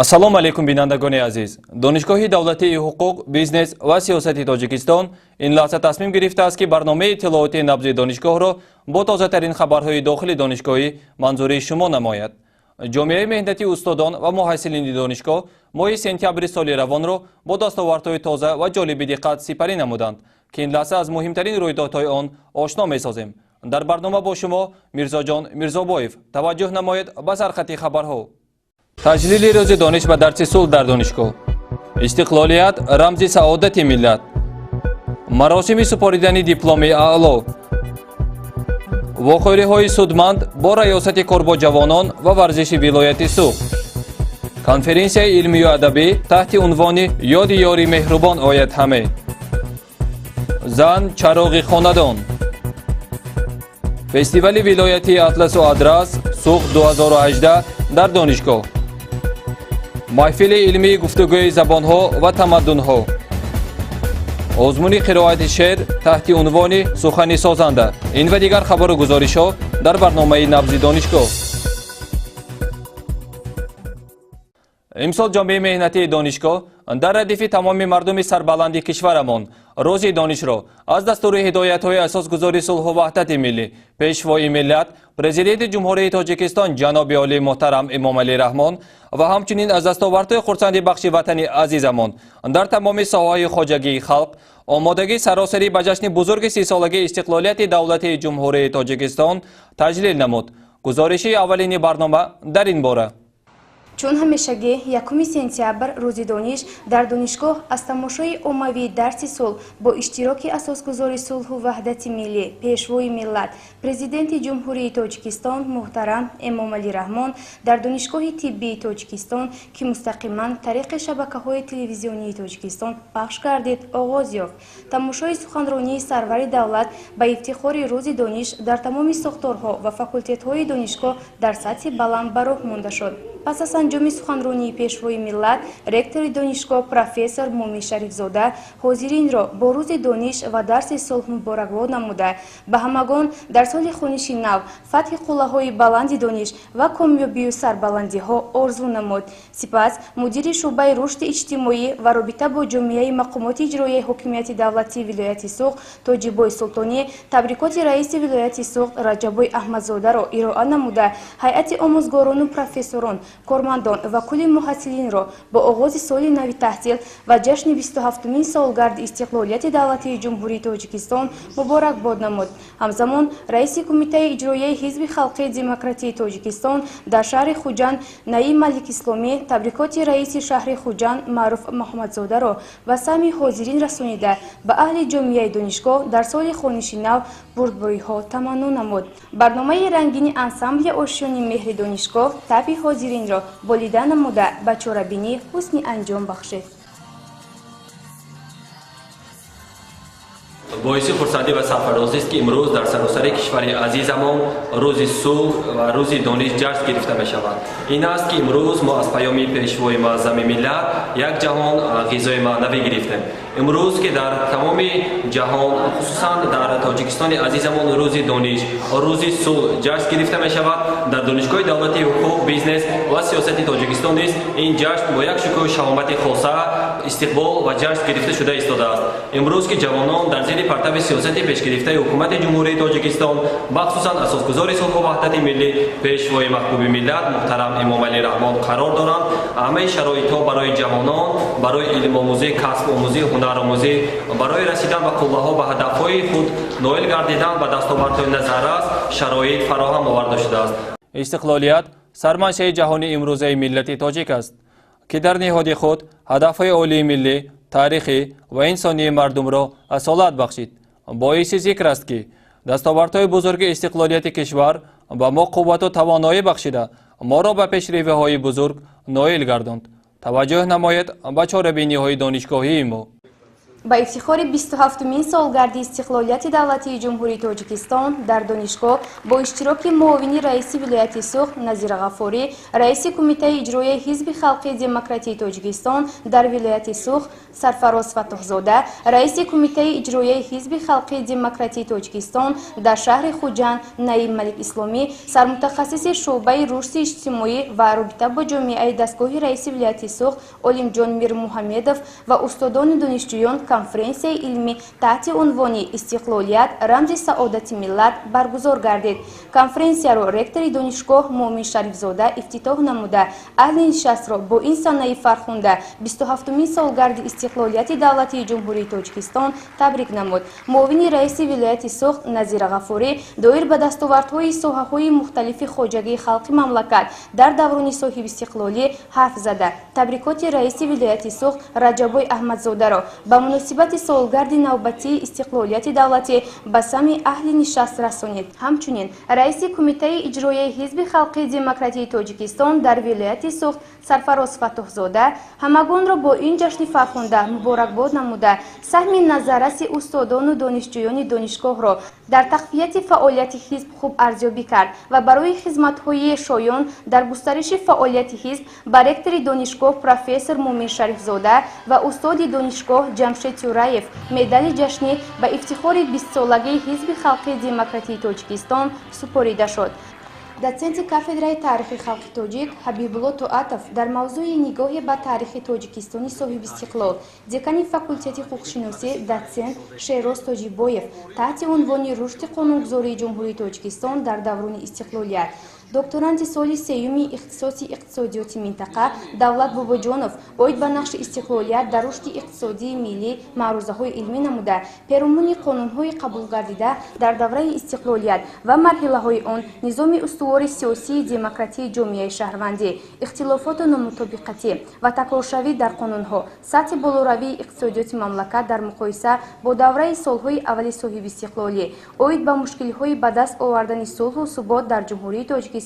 Ассалому алайкум, бинандагони азиз. Донишгоҳи давлатии ҳуқуқ, бизнес ва сиёсати Тоҷикистон ин лаҳза тасмим гирифтааст, ки барномаи иттилоотии набзи донишгоҳро бо тозатарин хабарҳои дохили донишгоҳӣ манзури шумо намояд. Ҷомеаи меҳнати устодон ва муҳассилини донишгоҳ моҳи сентябри соли равонро бо дастовардҳои тоза ва ҷолиби диққат сипарӣ намуданд, ки ин лаҳза аз муҳимтарин рӯйдодҳои он ошно месозем. Дар барнома бо шумо Мирзоҷон Мирзобоев. Таваҷҷӯҳ намоед ба сархати хабарҳо. Таҷлили рӯзи дониш ба дарси сулҳ дар донишгоҳ. Истиқлолият рамзи саодати миллат. Маросими супоридани дипломи аъло. Вохӯриҳои судманд бо раёсати кор бо ҷавонон ва варзиши вилояти Суғд. Конференсияи илмию адабӣ таҳти унвони «Ёди ёри меҳрубон ояд ҳаме». Зан чароғи хонадон. Фестивали вилоятии Атласу Адрас Суғд 2018 дар донишгоҳ. Маҳфили илмии гуфтугӯи забонҳо ва тамаддунҳо. Озмуни қироати шеър таҳти унвони «Сухани созанда». Ин ва дигар хабару гузоришҳо дар барномаи набзи донишгоҳ. Имсол ҷомеаи меҳнатии донишгоҳ дар радифи тамоми мардуми сарбаланди кишварамон рӯзи донишро аз дастури ҳидоятҳои асосгузори сулҳу ваҳдати миллӣ, пешвои миллат, президенти Ҷумҳурии Тоҷикистон ҷаноби олии муҳтарам Эмомалӣ Раҳмон ва ҳамчунин аз дастовардҳои хурсанди бахши ватани азизамон дар тамоми соҳаҳои хоҷагии халқ, омодагии саросарӣ ба ҷашни бузурги 30-солагии истиқлолияти давлатии Ҷумҳурии Тоҷикистон таҷлил намуд. Гузориши аввалини барнома дар ин бора. Чун ҳамешагӣ 1 сентябр рӯзи дониш дар донишгоҳ аз тамошои оммавии дарси сулҳ бо иштироки асосгузори сулҳу ваҳдати миллӣ, пешвои миллат, президенти Ҷумҳурии Тоҷикистон муҳтарам Эмомалӣ Раҳмон дар Донишгоҳи тиббии Тоҷикистон, ки мустақиман тариқи шабакаҳои телевизионии Тоҷикистон пахш гардид, оғоз ёфт. Тамошои суханронии сарвари давлат ба ифтихори рӯзи дониш дар тамоми сохторҳо ва факултетҳои донишгоҳ дар сатҳи баланд ба роҳ монда шуд. Пас аз анҷоми суханронии пешвои миллат, ректори донишгоҳ профессор Мумин Шарифзода ҳозиринро бо рӯзи дониш ва дарси сулҳ муборакбод намуда, ба ҳамагон дар соли хониши нав фатҳи қуллаҳои баланди дониш ва комёбию сарбаландиҳо орзу намуд. Сипас мудири шӯъбаи рушди иҷтимоӣ ва робита бо ҷомеаи мақомоти иҷроияи ҳокимияти давлатии вилояти Суғд Тоҷибой Султонӣ табрикоти раиси вилояти Суғд Раҷаббой Аҳмадзодаро ироа намуда, ҳайати омӯзгорону профессорон, кормандон ва кулли муҳассилинро бо оғози соли нави таҳсил ва ҷашни 27-умин солгарди истиқлолияти давлатии Ҷумҳурии Тоҷикистон муборакбод намуд. Ҳамзамон раиси Кумитаи иҷроияи Ҳизби халқии демократии Тоҷикистон дар шаҳри Хуҷанд Наим Маликисломӣ табрикоти раиси шаҳри Хуҷанд Маъруф Муҳаммадзодаро ба самъи ҳозирин расонида, ба аҳли ҷомеаи донишгоҳ дар соли хониши нав бурдбориҳо таманно намуд. Барномаи рангини ансамбли Ошёни меҳри донишгоҳ табъи ҳозиринро болида намуда, ба чорабинӣ ҳусни анҷом бахшид. Боиси хурсандӣ ва сарфарозист, ки имрӯз дар саросари кишвари азизамон рӯзи сулҳ ва рӯзи дониш ҷашн гирифта мешавад. Ин аст, ки имрӯз мо аз паёми пешвои муаззами миллат як ҷаҳон ғизои маънавӣ гирифтем. Имрӯз, ки дар тамоми ҷаҳон, хусусан дар Тоҷикистони азизамон, рӯзи дониш, рӯзи сулҳ ҷашн гирифта мешавад, дар Донишгоҳи давлатии ҳуқуқ, бизнес ва сиёсати Тоҷикистон низ ин ҷашн бо як шукӯҳу шаҳомати хоса истиқбол ва ҷашн гирифта шуда истодааст. Имрӯз, ки ҷавонон дар зери партави сиёсати пешгирифтаи ҳукумати Ҷумҳурии Тоҷикистон, махсусан асосгузори сулҳу ваҳдати миллӣ, пешвои маҳбуби миллат муҳтарам Эмомалӣ Раҳмон қарор доранд, ҳамаи шароитҳо барои ҷавонон, барои илмомӯзӣ, касбомӯзӣ, ҳунаромӯзӣ, барои расидан ба қуллаҳо, ба ҳадафҳои худ ноил гардидан, ба дастовардҳои назаррас шароит фароҳам оварда шудааст. Истиқлолият сарманшаи ҷаҳони имрӯзаи миллати тоҷик аст, ки дар ниҳоди худ ҳадафҳои олии миллӣ, таърихӣ ва инсонии мардумро асолат бахшид. Боиси зикр аст, ки дастовардҳои бузурги истиқлолияти кишвар ба мо қуввату тавоноӣ бахшида, моро ба пешравиҳои бузург ноил гардонд. Таваҷҷӯҳ намоед ба чорабиниҳои донишгоҳии мо. Ба ифтихори 27-умин солгарди истиқлолияти давлатии Ҷумҳурии Тоҷикистон дар донишгоҳ бо иштироки муовини раиси вилояти Суғд Назира Ғафурӣ, раиси Кумитаи иҷроияи Ҳизби халқии демократии Тоҷикистон дар вилояти Суғд Сарфароз Фаттоҳзода, раиси Кумитаи иҷроияи Ҳизби халқии демократии Тоҷикистон дар шаҳри Хуҷанд Наим Малик Исломӣ, сармутахассиси шӯъбаи рушди иҷтимоӣ ва робита бо ҷомеаи дастгоҳи раиси вилояти Суғд Олимҷон Мирмуҳаммедов ва устодони донишҷӯён конференсияи илмӣ таҳти унвони «Истиқлолият рамзи саодати миллат» баргузор гардид. Конференсияро ректори донишгоҳ Муъмин Шарифзода ифтитоҳ намуда, аҳли нишастро бо ин санаи фархунда, 27-умин солгарди истиқлолияти давлатии Ҷумҳурии Тоҷикистон, табрик намуд. Муовини раиси вилояти Суғд Назира Ғафурӣ доир ба дастовардҳои соҳаҳои мухталифи хоҷагии халқи мамлакат дар даврони соҳибистиқлолӣ ҳарф зада, табрикоти раиси вилояти Суғд Раҷаббой Аҳмадзодаро ба муносибати солгарди навбатии истиқлолияти давлатӣ ба самъи аҳли нишаст расонид. Ҳамчунин раиси Кумитаи иҷроияи Ҳизби халқии демократии Тоҷикистон дар вилояти Суғд Сарфароз Фаттоҳзода ҳамагонро бо ин ҷашни фархунда муборакбод намуда, саҳми назарраси устодону донишҷӯёни донишгоҳро дар тақвияти фаъолияти ҳизб хуб арзёбӣ кард ва барои хизматҳои шоён дар густариши фаъолияти ҳизб ба ректори донишгоҳ профессор Муъмин Шарифзода ва устоди донишгоҳ Ҷамшед Тюраев медали ҷашнӣ ба ифтихори 20-солагии Ҳизби халқии демократии Тоҷикистон супорида шуд. Дотсенти кафедраи таърихи халқи тоҷик Ҳабибулло Тоатов дар мавзӯи «Нигоҳе ба таърихи Тоҷикистони соҳибистиқлол», декани факултети ҳуқуқшиносӣ дотсент Шероз Тоҷибоев таҳти унвони «Рушди қонунгузории Ҷумҳурии Тоҷикистон дар даврони истиқлолият», докторанти соли сеюми ихтисоси иқтисодиёти минтақа Давлат Бобоҷонов оид ба нақши истиқлолият дар рушди иқтисодии миллӣ маърузаҳои илмӣ намуда, перомуни қонунҳои қабулгардида дар давраи истиқлолият ва марҳилаҳои он, низоми устувори сиёсии демократии ҷомеаи шаҳрвандӣ, ихтилофоту номутобиқатӣ ва такроршавӣ дар қонунҳо, сатҳи болоравии иқтисодиёти мамлакат дар муқоиса бо давраи солҳои аввали соҳибистиқлолӣ, оид ба мушкилиҳои ба даст овардани сулҳу субот дар Ҷумҳурии Тоҷикистон,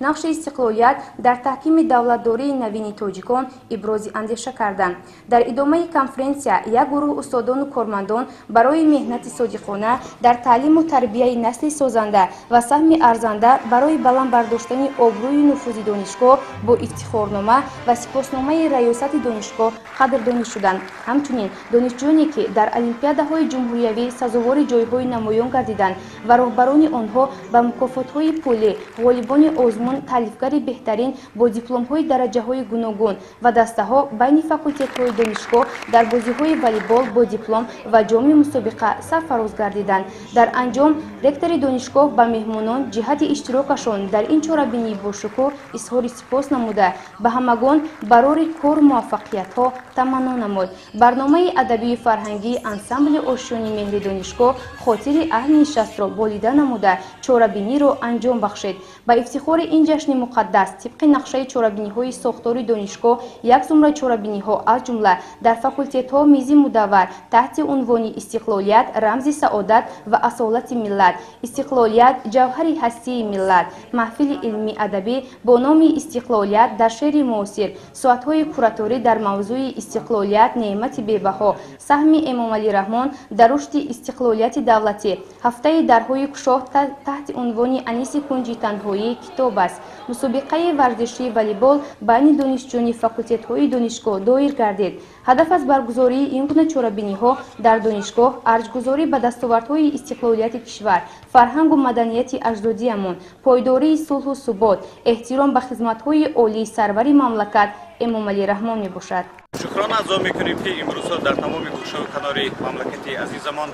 нақши истиқлолият дар таҳкими давлатдории навини тоҷикон ибрози андеша карданд. Дар идомаи конференсия як гурӯҳ устодону кормандон барои меҳнати содиқона дар таълиму тарбияи насли созанда ва саҳми арзанда барои баланд бардоштани обрӯю нуфузи донишгоҳ бо ифтихорнома ва сипосномаи раёсати донишгоҳ қадрдонӣ шуданд. Ҳамчунин донишҷӯёне, ки дар олимпиадаҳои ҷумҳуриявӣ сазовори ҷойҳои намоён гардиданд ва роҳбарони онҳо ба мукофотҳои пулӣ, ғолибони озмун «Таълифгари беҳтарин» бо дипломҳои дараҷаҳои гуногун ва дастаҳо байни факултетҳои донишгоҳ дар бозиҳои волейбол бо диплом ва ҷоми мусобиқа сарфароз гардиданд. Дар анҷом ректори донишгоҳ ба меҳмонон ҷиҳати иштирокашон дар ин чорабинии бошукӯҳ изҳори сипос намуда, ба ҳамагон барори кору муваффақиятҳо таманно намуд. Барномаи адабию фарҳангии ансамбли «Ошёни меҳри» донишгоҳ хотири аҳли нишастро болида намуда, чорабиниро анҷом бахшид. Ба ифтихори ин ҷашни муқаддас тибқи нақшаи чорабиниҳои сохтори донишгоҳ як зумра чорабиниҳо, аз ҷумла дар факултетҳо мизи мудаввар таҳти унвони «Истиқлолият рамзи саодат ва асолати миллат», «Истиқлолият ҷавҳари ҳастии миллат», маҳфили илмӣ адабӣ бо номи «Истиқлолият дар шеъри муосир», соатҳои кураторӣ дар мавзӯи «Истиқлолият неъмати бебаҳо», саҳми Эмомалӣ Раҳмон дар рушди истиқлолияти давлатӣ, ҳафтаи дарҳои кушод таҳти унвони «Аниси кунҷи танҳоӣ китоб аст», мусобиқаи варзишии волейбол байни донишҷӯёни факултетҳои донишгоҳ доир гардид. Ҳадаф аз баргузории ин гуна чорабиниҳо дар донишгоҳ арҷгузорӣ ба дастовардҳои истиқлолияти кишвар, фарҳангу маданияти аҷдодиамон, пойдории сулҳу субот, эҳтиром ба хизматҳои олии сарвари мамлакат Эмомалӣ Раҳмон мебошад. Шукрона азо мекунем, ки имрӯзҳо дар тамоми гӯшаву канори мамлакати азизамон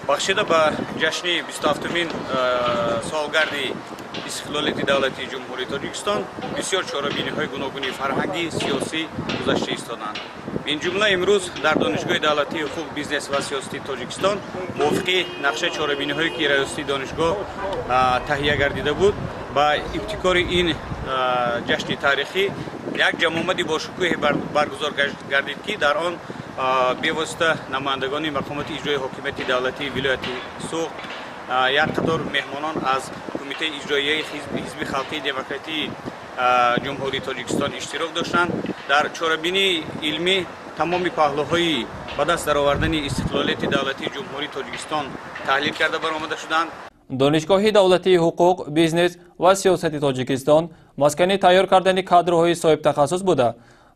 бахшида ба ҷашни 27-умин солгарди истиқлолияти давлатии Ҷумҳурии Тоҷикистон бисёр чорабиниҳои гуногуни фарҳангӣ, сиёсӣ гузашта истоданд. Ин ҷумла имрӯз дар Донишгоҳи давлатии ҳуқуқ, бизнес ва сиёсати Тоҷикистон мувофиқи нақшаи чорабиниҳое, ки раёсати донишгоҳ таҳия гардида буд, ба ибтикори ин ҷашни таърихӣ як ҷамъомади бошукӯҳе баргузор гардид, ки дар он бевосита намояндагони мақомоти иҷрои ҳокимияти давлатии вилояти Суғд, як қатор меҳмонон аз Кумитаи иҷроияи Ҳизби халқии демократии Ҷумҳурии Тоҷикистон иштирок доштанд. Дар чорабинии илмӣ Тамоми паҳлӯҳои ба даст даровардани истиқлолияти давлатии Ҷумҳурии Тоҷикистон таҳлил карда баромада шуданд. Донишгоҳи давлатии ҳуқуқ, бизнес ва сиёсати Тоҷикистон маскани тайёр кардани кадрҳои соҳибтахассус буда,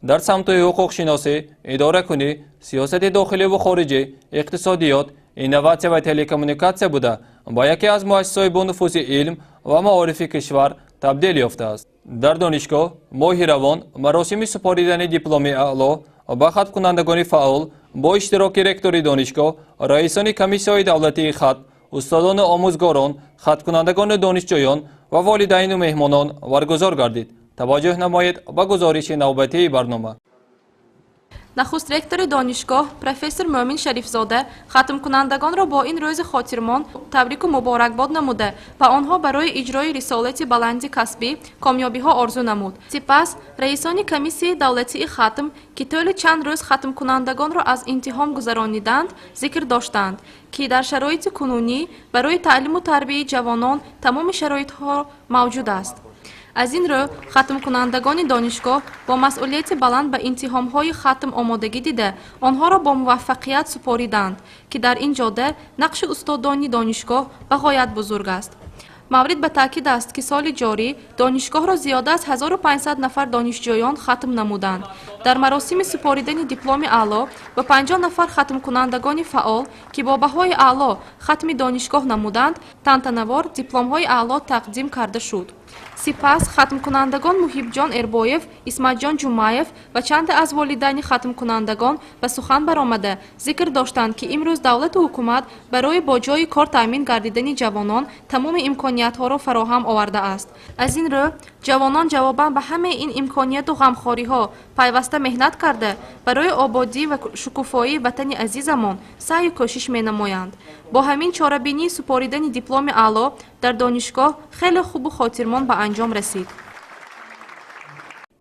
дар самтҳои ҳуқуқшиносӣ, идоракунӣ, сиёсати дохиливу хориҷӣ, иқтисодиёт, инноватсия ва телекоммуникатсия буда, ба яке аз муассисаҳои бонуфузи илм ва маорифи кишвар табдил ёфтааст. Дар донишгоҳ моҳи равон маросими супоридани дипломи аъло ба хатмкунандагони фаъол бо иштироки ректори донишгоҳ, раисони комиссияҳои давлатии хатм, устодону омӯзгорон, хаткунандагону донишҷӯён ва волидайну меҳмонон баргузор гардид. Таваҷҷӯҳ намоед ба гузориши навбатии барнома. Нахуст ректори донишгоҳ, профессор Мӯмин Шарифзода, хатмкунандагонро бо ин рӯзи хотирмон табрику муборакбод намуда ва онҳо барои иҷрои рисолати баланди касбӣ комёбиҳо орзу намуд. Сипас раисони комиссияи давлатии хатм, ки тӯли чанд рӯз хатмкунандагонро аз имтиҳон гузарониданд, зикр доштанд, ки дар шароити кунунӣ барои таълиму тарбияи ҷавонон тамоми шароитҳо мавҷуд аст. Аз ин рӯ хатмкунандагони донишгоҳ бо масъулияти баланд ба имтиҳонҳои хатм омодагӣ дида, онҳоро бо муваффақият супориданд, ки дар ин ҷода нақши устодони донишгоҳ ба ғоят бузург аст. Маврид ба таъкид аст, ки соли ҷорӣ донишгоҳро зиёда аз 1500 нафар донишҷӯён хатм намуданд. Дар маросими супоридани дипломи аъло ба 50 нафар хатмкунандагони фаъол, ки бо баҳои аъло хатми донишгоҳ намуданд, тантанавор дипломҳои аъло тақдим карда шуд. Сипас хатмкунандагон Муҳибҷон Эрбоев, Исматҷон Ҷумаев ва чанде аз волидайни хатмкунандагон ба сухан баромада зикр доштанд, ки имрӯз давлату ҳукумат барои бо ҷойи кор таъмин гардидани ҷавонон тамоми имкониятҳоро фароҳам овардааст. Аз ин рӯ ҷавонон ҷавобан ба ҳамаи ин имконияту ғамхориҳо пайваста меҳнат карда, барои ободӣ ва шукуфоии ватани азизамон саъю кӯшиш менамоянд. Бо ҳамин чорабинии супоридани дипломи аъло дар донишгоҳ хеле хубу хотирмон ба анҷом расид.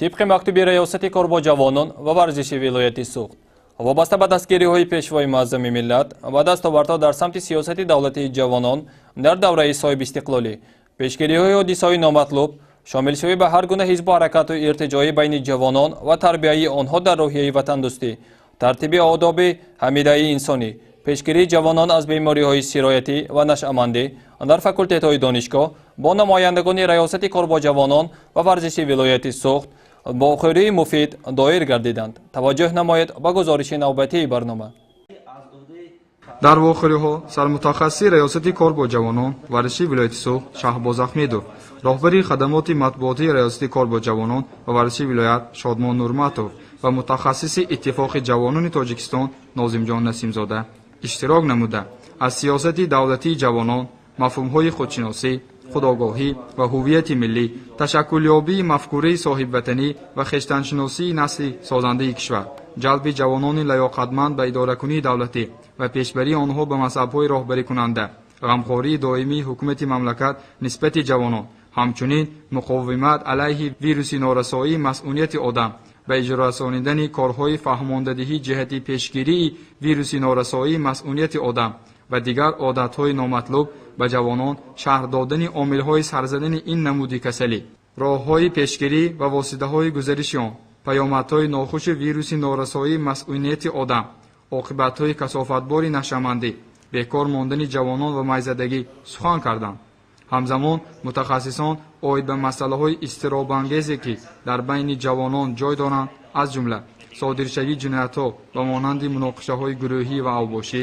Тибқи мактуби Раёсати кор бо ҷавонон ва варзиши вилояти Суғд, вобаста ба дастгириҳои Пешвои муаззами миллат ва дастовардҳо дар самти сиёсати давлатии ҷавонон дар давраи соҳибистиқлолӣ, пешгириҳои ҳодисаҳои номатлуб, шомилшавӣ ба ҳар гуна ҳизбу ҳаракату иртиҷоӣ байни ҷавонон ва тарбияи онҳо дар рӯҳияи ватандӯстӣ, тартиби одоби ҳамидаи инсонӣ, пешгирии ҷавонон аз бемориҳои сироятӣ ва нашъамандӣ дар факултетҳои донишгоҳ бо намояндагони Раёсати кор бо ҷавонон ва варзиши вилояти Суғд бохӯрии муфид доир гардиданд. Таваҷҷӯҳ намоед ба гузориши навбатии барнома. Дар вохӯриҳо сармутахассиси Раёсати кор бо ҷавонон варзиши вилояти Суғд Шаҳбоз Ахмедов, роҳбари хадамоти матбуотии Раёсати кор бо ҷавонон ва варзиши вилоят Шодмон Нурматов ва мутахассиси Иттифоқи ҷавонони Тоҷикистон Нозимҷон Насимзода иштирок намуда, аз сиёсати давлатии ҷавонон, мафҳумҳои худшиносӣ, худогоҳӣ ва ҳуввияти миллӣ, ташаккулёбии мафкураи соҳибватанӣ ва хештаншиносии насли созандаи кишвар, ҷалби ҷавонони лаёқатманд ба идоракунии давлатӣ ва пешбарии онҳо ба мансабҳои роҳбарикунанда, ғамхории доимии ҳукумати мамлакат нисбати ҷавонон, ҳамчунин муқовимат алайҳи вируси норасоии масъунияти одам, ба иҷро расонидани корҳои фаҳмондадиҳӣ ҷиҳати пешгирии вируси норасоии масъунияти одам ва дигар одатҳои номатлуб ба ҷавонон, шарҳ додани омилҳои сарзадани ин намуди касалӣ, роҳҳои пешгирӣ ва воситаҳои гузариши он, паёмадҳои нохуши вируси норасоии масъунияти одам, оқибатҳои касофатбори нашъамандӣ, бекор мондани ҷавонон ва майзадагӣ сухан карданд. Ҳамзамон мутахассисон оид ба масъалаҳои изтиробангезе, ки дар байни ҷавонон ҷой доранд, аз ҷумла содиршавии ҷиноятҳо ба монанди муноқишаҳои гурӯҳӣ ва авбошӣ,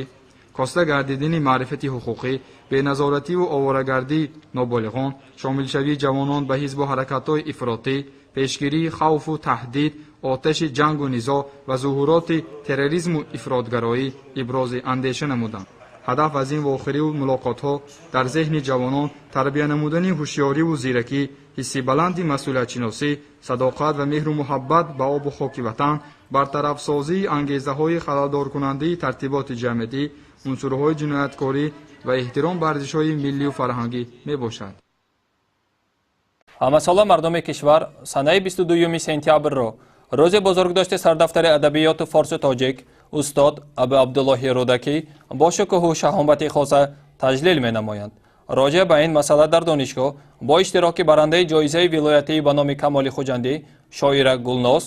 коста гардидани маърифати ҳуқуқӣ, беназоративу оворагардии ноболиғон, шомилшавии ҷавонон ба ҳизбу ҳаракатҳои ифротӣ, пешгирии хавфу таҳдид, оташи ҷангу низоъ ва зуҳуроти терроризму ифротгароӣ ибрози андеша намуданд. Ҳадаф аз ин вохӯриву мулоқотҳо дар зеҳни ҷавонон тарбия намудани ҳушёриву зиракӣ, ҳисси баланди масъулиятшиносӣ, садоқат ва меҳру муҳаббат ба обу хоки ватан, бартарафсозии ангезаҳои халалдоркунандаи тартиботи ҷамъиятӣ, унсурҳои ҷинояткорӣ ва эҳтиром ба арзишҳои миллию фарҳангӣ мебошад. Ҳамасола мардуми кишвар санаи 22 сентябрро рӯзи бузургдошти сардафтари адабиёту форсу тоҷик устод Абу Абдуллоҳи Рӯдакӣ бо шукӯҳу шаҳомати хоса таҷлил менамоянд. Роҷеъ ба ин масъала дар донишгоҳ бо иштироки барандаи ҷоизаи вилоятӣ ба номи Камоли Хуҷандӣ шоира Гулноз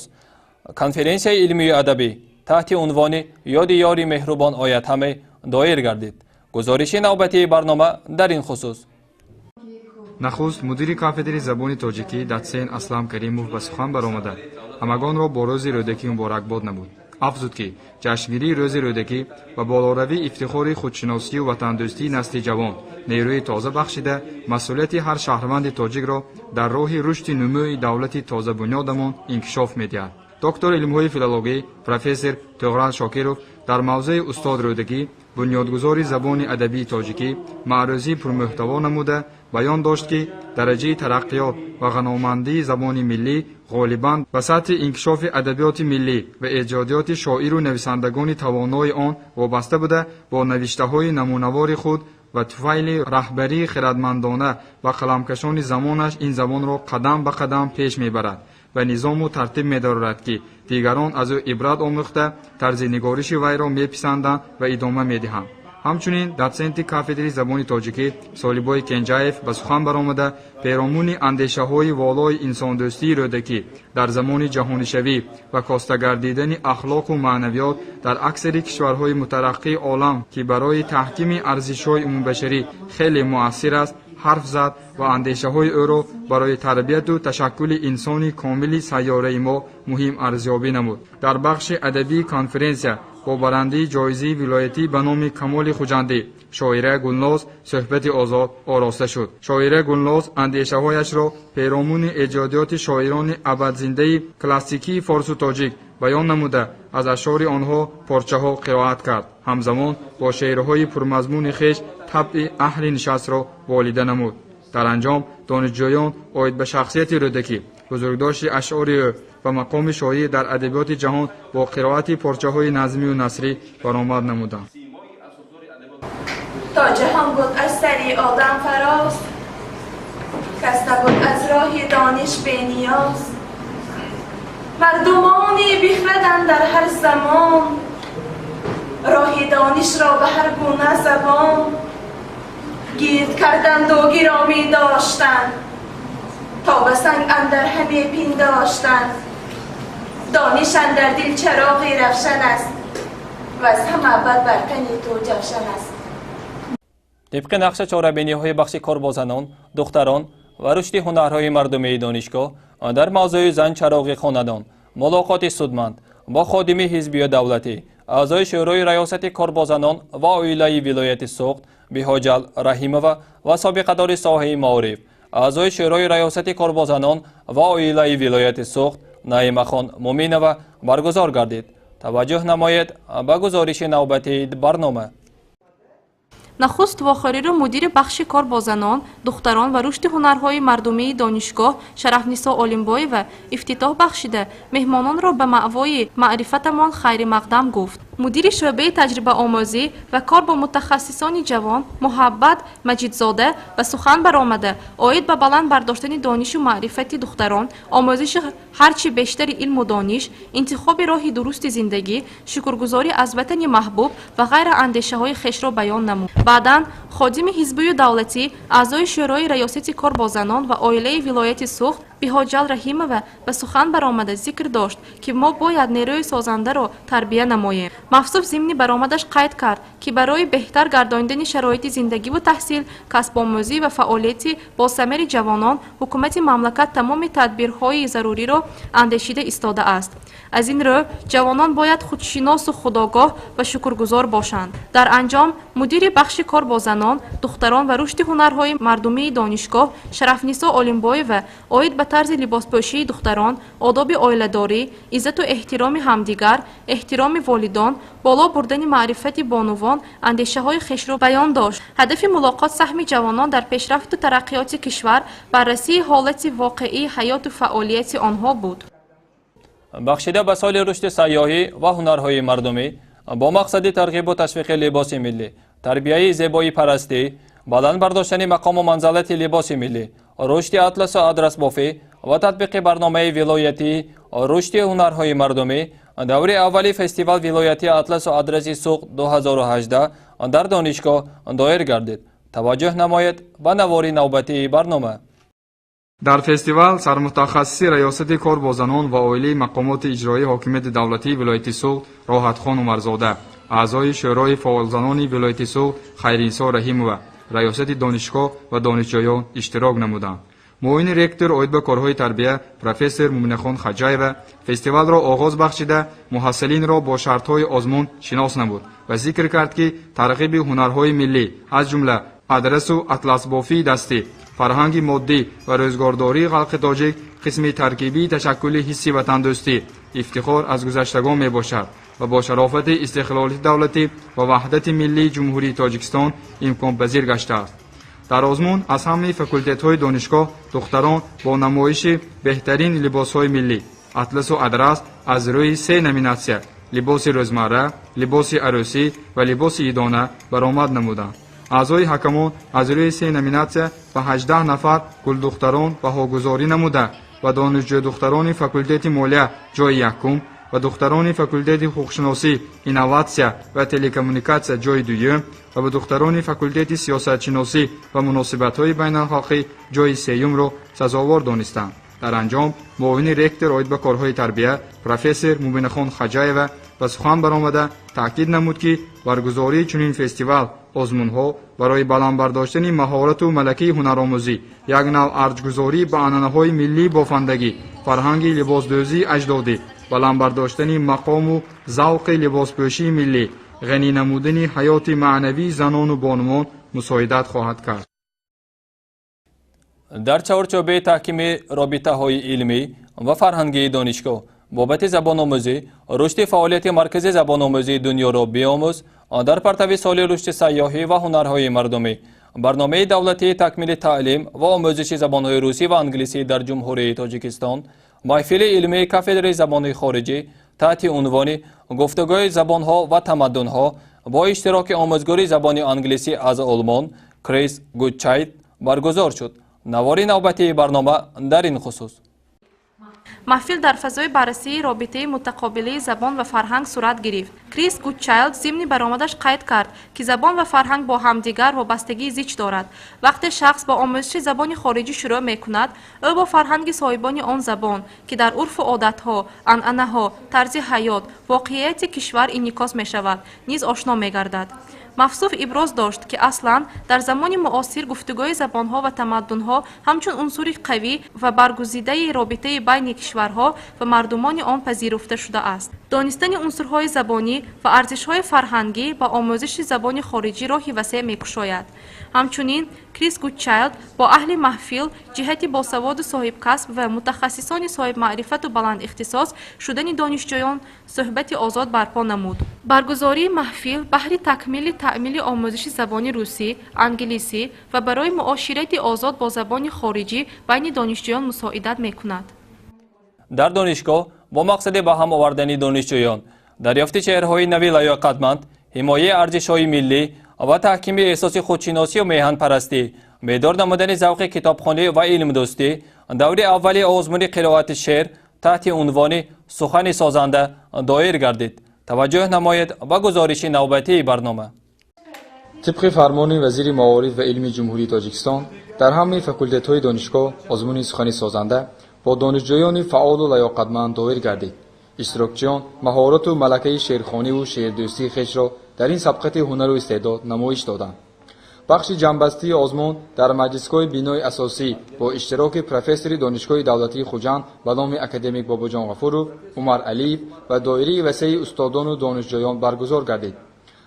конференсияи илмию адабӣ Таҳти унвони «Ёди ёри меҳрубон ояд ҳаме» доир гардид. Гузориши навбатии барнома дар ин хусус. Нахуст мудири кафедри забони тоҷикӣ дотсент Аслам Каримов ба сухан баромада, ҳамагонро бо рӯзи Рӯдакӣ муборакбод намуд. Афзуд, ки ҷашнгирии рӯзи Рӯдакӣ ба болоравии ифтихори худшиносию ватандӯстии насли ҷавон нерӯи тоза бахшида, масъулияти ҳар шаҳрванди тоҷикро дар роҳи рушди нумӯи давлати тозабунёдамон инкишоф медиҳад. Доктори илмҳои филологӣ, профессор Тоғрал Шокиров дар мавзӯи «Устод Рӯдакӣ, бунёдгузори забони адабии тоҷикӣ» маърӯзии пурмуҳтаво намуда, баён дошт, ки дараҷаи тараққиёт ва ғаномандии забони миллӣ ғолибан ба сатҳи инкишофи адабиёти миллӣ ва эҷодиёти шоиру нависандагони тавонои он вобаста буда, бо навиштаҳои намунавори худ ва туфайли раҳбарии хирадмандона ва қаламкашони замонаш ин забонро қадам ба қадам пеш мебарад ва низому тартиб медорад, ки дигарон аз ӯ ибрат омӯхта, тарзи нигориши вайро меписанданд ва идома медиҳанд. Ҳамчунин дотсенти кафедри забони тоҷикӣ Солибой Кенҷаев ба сухан баромада, перомуни андешаҳои волои инсондӯстии Рӯдакӣ дар замони ҷаҳонишавӣ ва костагардидани ахлоқу маънавиёт дар аксари кишварҳои мутараққии олам, ки барои таҳкими арзишҳои умумбашарӣ хеле муассир аст, ҳарф зад ва андешаҳои ӯро барои тарбияту ташаккули инсони комили сайёраи мо муҳим арзёбӣ намуд. Дар бахши адабии конференсия бо барандаи ҷоизаи вилоятӣ ба номи Камоли Хуҷандӣ шоира Гулноз суҳбати озод ороста шуд. Шоира Гулноз андешаҳояшро перомуни эҷодиёти шоирони абадзиндаи классикии форсу тоҷик баён намуда, аз ашъори онҳо порчаҳо қироат кард. Ҳамзамон бо шеърҳои пурмазмуни хеш табъи аҳли нишастро волида намуд. Дар анҷом донишҷӯён оид ба шахсияти Рӯдакӣ, бузургдошти ашъори ӯ ва мақоми шоир дар адабиёти ҷаҳон бо қироати порчаҳои назмию насрӣ баромад намуданд. То ҷаҳон буд аз сари одам фароз, кас набуд аз роҳи дониш бениёз. Мардумони бихраданд дар ҳар замон, роҳи донишро ба ҳар гуна забон гирд карданду гиромӣ доштанд, то ба санг андар ҳаме пиндоштанд. Дониш андар дил чароғи равшан аст ва аз ҳама бад бар тани ту ҷавшан аст. Тибқи нақша чорабиниҳои бахши кор бо занон, духтарон ва рушди ҳунарҳои мардумии донишгоҳ дар мавзӯи «Зан чароғи хонадон» мулоқоти судманд бо ходими ҳизбию давлатӣ, аъзои Шӯрои раёсати кор бо занон ва оилаи вилояти Суғд Биҳоҷал Раҳимова ва собиқадори соҳаи маориф, аъзои Шӯрои раёсати кор бо занон ва оилаи вилояти Суғд Наимахон Муминова баргузор гардид. Таваҷҷӯҳ намоед ба гузориши навбатии барнома. Нахуст вохӯриро мудири бахши кор бо занон, духтарон ва рушди ҳунарҳои мардумии донишгоҳ Шарафнисо Олимбоева ифтитоҳ бахшида, меҳмононро ба маъвои маърифатамон хайримақдам гуфт. Мудири шӯъбаи таҷрибаомӯзӣ ва кор бо мутахассисони ҷавон Муҳаббат Маҷидзода ба сухан баромада, оид ба баланд бардоштани донишу маърифати духтарон, омӯзиши ҳарчи бештари илму дониш, интихоби роҳи дурусти зиндагӣ, шукргузорӣ аз ватани маҳбуб ва ғайра андешаҳои хешро баён намуд. Баъдан ходими ҳизбию давлатӣ, аъзои Шӯрои раёсати кор бо занон ва оилаи вилояти Суғд Биҳоҷал Раҳимова ба сухан баромада зикр дошт, ки мо бояд нерӯи созандаро тарбия намоем. Мавсуф зимни баромадаш қайд кард, ки барои беҳтар гардонидани шароити зиндагиву таҳсил, касбомӯзӣ ва фаъолияти босамари ҷавонон ҳукумати мамлакат тамоми тадбирҳои заруриро андешида истодааст. Аз ин рӯ ҷавонон бояд худшиносу худогоҳ ва шукргузор бошанд. Дар анҷом мудири бахши кор бо занон, духтарон ва рушди ҳунарҳои мардумии донишгоҳ Шарафнисо Олимбоева оид ба тарзи либоспӯшии духтарон, одоби оиладорӣ, иззату эҳтироми ҳамдигар, эҳтироми волидон, боло бурдани маърифати бонувон андешаҳои хешро баён дошт. Ҳадафи мулоқот саҳми ҷавонон дар пешрафту тараққиёти кишвар, баррасии ҳолати воқеии ҳаёту фаъолияти онҳо буд. Бахшида ба соли рушди сайёҳӣ ва ҳунарҳои мардумӣ бо мақсади тарғибу ташвиқи либоси миллӣ, тарбияи зебоипарастӣ, баланд бардоштани мақому манзалати либоси миллӣ, рушди атласу адрасбофӣ ва татбиқи барномаи вилоятии рушди ҳунарҳои мардумӣ даври аввали фестивал вилоятии атласу адраси Суғд 2018 дар донишгоҳ доир гардид. Таваҷҷӯҳ намоед ба навори навбатии барнома. Дар фестивал сармутахассиси раёсати кор бо занон ва оилаи мақомоти иҷроии ҳокимияти давлатии вилояти Суғд Роҳатхон Умарзода, аъзои Шӯрои фаъолзанони вилояти Суғд Хайринсо Раҳимова, раёсати донишгоҳ ва донишҷӯён иштирок намуданд. Муовини ректор оид ба корҳои тарбия профессор Муминахон Хаҷаева фестивалро оғоз бахшида, муҳассилинро бо шартҳои озмун шинос намуд ва зикр кард, ки тарғиби ҳунарҳои миллӣ, аз ҷумла адрасу атласбофии дастӣ, фарҳанги моддӣ ва рӯзгордории халқи тоҷик қисми таркибии ташаккули ҳисси ватандӯстӣ, ифтихор аз гузаштагон мебошад ва бо шарофати истиқлолияти давлатӣ ва ваҳдати миллии Ҷумҳурии Тоҷикистон имконпазир гаштааст. Дар озмун аз ҳамаи факултетҳои донишгоҳ духтарон бо намоиши беҳтарин либосҳои миллӣ, атласу адрас аз рӯи се номинатсия либоси рӯзмарра, либоси арӯсӣ ва либоси идона баромад намуданд. Аъзои ҳакамон аз рӯи се номинатсия ба 18 нафар гулдухтарон баҳогузорӣ намуда ва донишҷӯдухтарони факултети молия ҷойи якум ва духтарони факултети ҳуқуқшиносӣ, инноватсия ва телекоммуникатсия ҷойи дуюм ва ба духтарони факултети сиёсатшиносӣ ва муносибатҳои байналхалқӣ ҷойи сеюмро сазовор донистанд. Дар анҷом муовини ректор оид ба корҳои тарбия профессор Мубинахон Хаҷаева ба сухан баромада таъкид намуд, ки баргузории чунин фестивал озмунҳо барои баланд бардоштани маҳорату малакаи ҳунаромӯзӣ, як нав арҷгузорӣ ба анъанаҳои миллии бофандагӣ, фарҳанги либосдӯзии аҷдодӣ, баланд бардоштани мақому завқи либоспӯшии миллӣ, ғанӣ намудани ҳаёти маънавии занону бонувон мусоидат хоҳад кард. Дар чаҳорчӯбаи таҳкими робитаҳои илмӣ ва фарҳангии донишгоҳ бобати забономӯзӣ, рушди фаъолияти маркази забономӯзии дунёро биомӯз дар партави соли рушди сайёҳӣ ва ҳунарҳои мардумӣ, барномаи давлатии такмили таълим ва омӯзиши забонҳои русӣ ва англисӣ дар Ҷумҳурии Тоҷикистон, маҳфили илмии кафедраи забони хориҷӣ таҳти унвони гуфтугӯи забонҳо ва тамаддунҳо бо иштироки омӯзгори забони англисӣ аз Олмон Крис Гудчайлд баргузор шуд. Навори навбатии барнома дар ин хусус. Маҳфил дар фазои баррасии робитаи мутақобилаи забон ва фарҳанг сурат гирифт. Крис Гудчайлд зимни баромадаш қайд кард, ки забон ва фарҳанг бо ҳамдигар вобастагии зич дорад. Вақте шахс бо омӯзиши забони хориҷӣ шурӯъ мекунад, ӯ бо фарҳанги соҳибони он забон, ки дар урфу одатҳо, анъанаҳо, тарзи ҳаёт, воқеияти кишвар инъикос мешавад, низ ошно мегардад. Мавсуф иброз дошт, ки аслан дар замони муосир гуфтугӯи забонҳо ва тамаддунҳо ҳамчун унсури қавӣ ва баргузидаи робитаи байни кишварҳо ва мардумони он пазируфта шудааст. Донистани унсурҳои забонӣ ва арзишҳои фарҳангӣ ба омӯзиши забони хориҷӣ роҳи васеъ мекушояд. Ҳамчунин Крис Гудчайлд бо аҳли маҳфил ҷиҳати босаводу соҳибкасб ва мутахассисони соҳибмаърифату баландихтисос шудани донишҷӯён суҳбати озод барпо намуд. Баргузории маҳфил баҳри такмили таъмили омӯзиши забони русӣ, англисӣ ва барои муоширати озод бо забони хориҷӣ байни донишҷӯён мусоидат мекунад. Дар донишгоҳ бо мақсади ба ҳам овардани донишҷӯён, дарёфти чеҳраҳои нави лаёқатманд, ҳимояи арзишҳои миллӣ ва таҳкими эҳсоси худшиносию меҳанпарастӣ, бедор намудани завқи китобхонӣ ва илмдӯстӣ, даври аввали озмуни қироати шеър таҳти унвони сухани созанда доир гардид. Таваҷҷӯҳ намоед ба гузориши навбатии барнома. Тибқи фармони вазири маориф ва илми Ҷумҳурии Тоҷикистон дар ҳамаи факултетҳои донишгоҳ озмуни сухани созанда бо донишҷӯёни фаъолу лаёқатманд доир гардид. Иштирокчиён маҳорату малакаи шеърхониву шеърдӯстии хешро дар ин сабқати ҳунару истеъдод намоиш доданд. Бахши ҷамъбастии озмун дар маҷлисгоҳи бинои асосӣ бо иштироки профессори Донишгоҳи давлатии Хуҷанд ба номи академик Бобоҷон Ғафуров, Умар Алиев ва доираи васеи устодону донишҷӯён баргузор гардид.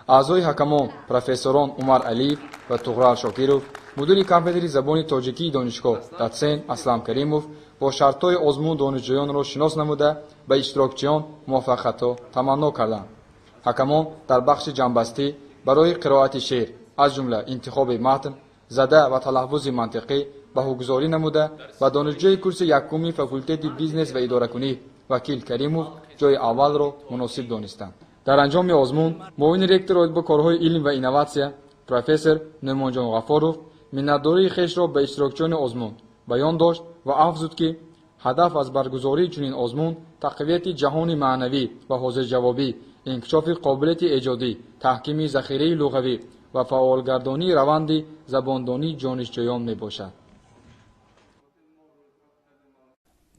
Аъзои ҳакамон профессорон Умар Алиев ва Туғрал Шокиров, мудири кафедри забони тоҷикии донишгоҳ дотсент Аслам Каримов бо шартҳои озмун донишҷӯёнро шинос намуда ба иштирокчиён муваффақиятҳо таманно карданд. Ҳакамон дар бахши ҷамъбастӣ барои қироати шеър, аз ҷумла интихоби матн, зада ва талаффузи мантиқӣ баҳогузорӣ намуда ба донишҷӯи курси якуми факултети бизнес ва идоракунӣ Вакил Каримов ҷойи аввалро муносиб донистанд. Дар анҷоми озмун муовини ректор оид ба корҳои илм ва инноватсия профессор Нӯъмонҷон Ғаффоров миннатдории хешро ба иштирокчиёни озмун баён дошт ва афзуд, ки ҳадаф аз баргузории чунин озмун тақвияти ҷаҳони маънавӣ ва ҳозирҷавобӣ, инкишофи қобилияти эҷодӣ, таҳкими захираи луғавӣ ва фаъолгардонии раванди забондонии донишҷӯён мебошад.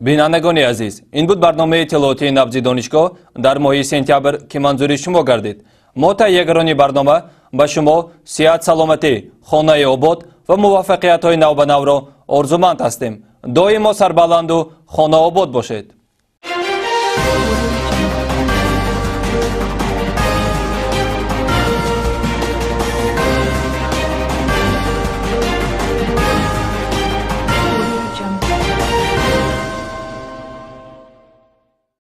Бинандагони азиз, ин буд барномаи иттилоотии Набзи донишгоҳ дар моҳи сентябр, ки манзури шумо гардид. Мо таҳиягарони барнома ба шумо сиҳат, саломатӣ, хонаи обод ва муваффақиятҳои навбанавро орзуманд ҳастем. Доимо сарбаланду хонаобод бошед.